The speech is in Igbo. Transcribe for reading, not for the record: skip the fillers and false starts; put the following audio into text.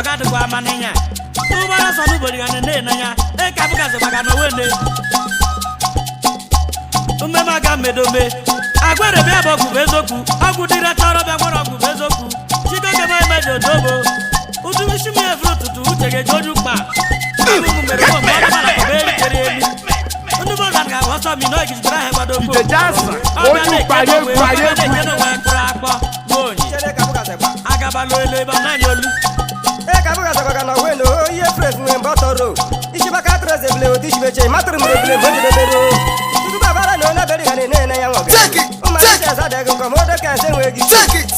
Ọgadịkwa amaninya ụgbọrọ sọ n'ụbọchị ga na ya eka bụgazi maka na owene mmemme aga mmedome agwere bịa bụ ọgwụ bụ eziokwu ọgwụ dịrị chọrọ bịa gwọrọ ọgwụ bụ eziokwu chikoke ma emeji odobo ụtụ isi m efuru ụtụtụ uche ga-eji oju mkpa ụmụ mere ụmụ mgbe ọdụ mara bụ eritere elu ndị bọọlụ ga-agba ọsọ mi na ogijibere ahụ gbado DJ Johnson, ojú parí egwu ayé egwu. Kụrụ akpọ bụ onyi agabala elu ebe ọ naghị olu. Take it, take it, take it.